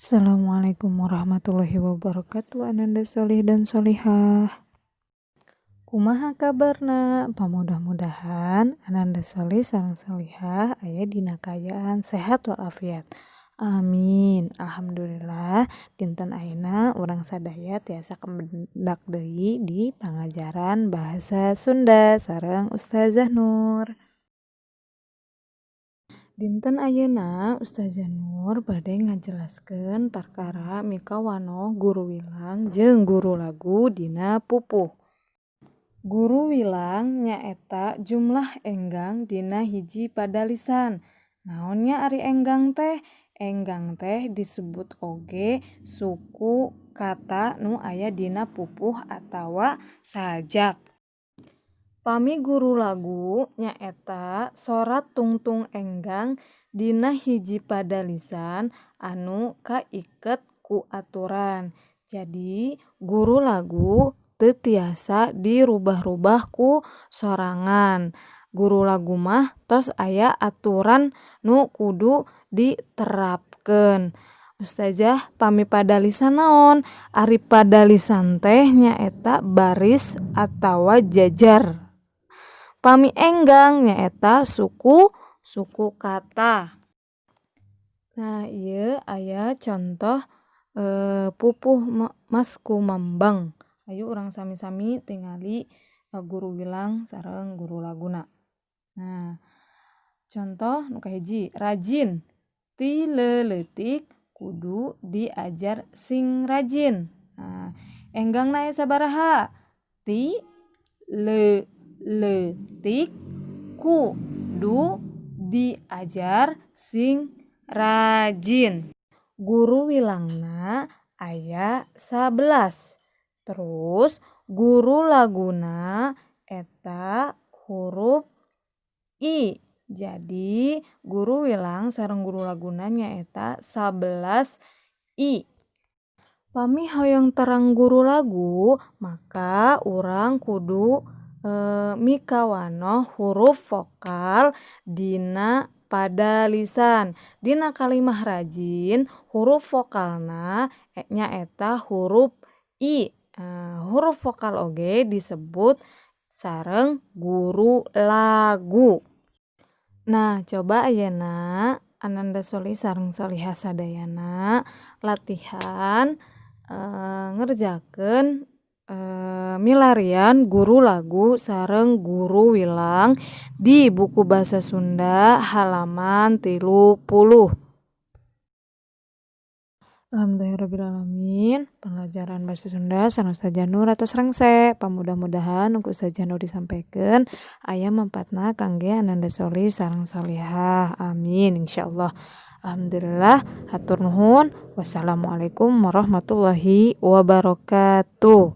Assalamualaikum warahmatullahi wabarakatuh, ananda sholih dan sholihah. Kumaha kabarna? Pamudah-mudahan ananda sholih sareng sholihah aya dina kaayaan sehat walafiat. Amin. Alhamdulillah, dinten ayeuna urang sadaya tiasa kapendak deui di pangajaran bahasa Sunda sareng Ustazah Nur. Dinten ayeuna Ustazah Nur bade ngajelaskeun perkara mikawanoh guru wilang jeung guru lagu dina pupuh. Guru wilang nyaeta jumlah enggang dina hiji padalisan. Naon nya ari enggang teh? Enggang teh disebut oge suku kata nu aya dina pupuh atawa sajak. Pami guru lagu nyaeta sorat tungtung enggang dina hiji padalisan anu kaiket ku aturan. Jadi guru lagu teu tiasa dirubah-rubah ku sorangan. Guru lagu mah tos aya aturan nu kudu diterapkeun. Ustazah, pami padalisan naon? Ari padalisan teh nyaeta baris atawa jajar. Pami enggang nyaeta suku kata. Nah, ieu aya contoh pupuh Maskumambang. Ayo urang sami-sami tingali guru wilang sareng guru laguna. Nah, contoh nu kahiji, rajin. Ti leuleutik kudu diajar sing rajin. Nah, enggangna aya sabaraha? Ti le leutik ku du diajar sing rajin. Guru wilangna aya 11. Terus guru laguna eta huruf I. Jadi guru wilang sareng guru laguna nyaeta 11 I. Pami hoyong terang guru lagu maka urang kudu mikawanoh huruf vokal dina padalisan. Dina kalimah rajin huruf vokalna nyaeta huruf I. Huruf vokal oge disebut sareng guru lagu. Nah, coba ayeuna ananda sholih sareng sholihah sadayana latihan ngerjakeun milarian guru lagu sareng guru wilang di buku bahasa Sunda halaman 30. Alhamdulillahirabbil pelajaran bahasa Sunda sareng Ustazah Nur atos rengse. Pamudah-mudahan ku Ustazah Nur disampaikan aya manfaatna kangge ananda sholih sareng sholihah. Amin, insyaallah. Alhamdulillah, hatur nuhun. Wassalamualaikum warahmatullahi wabarakatuh.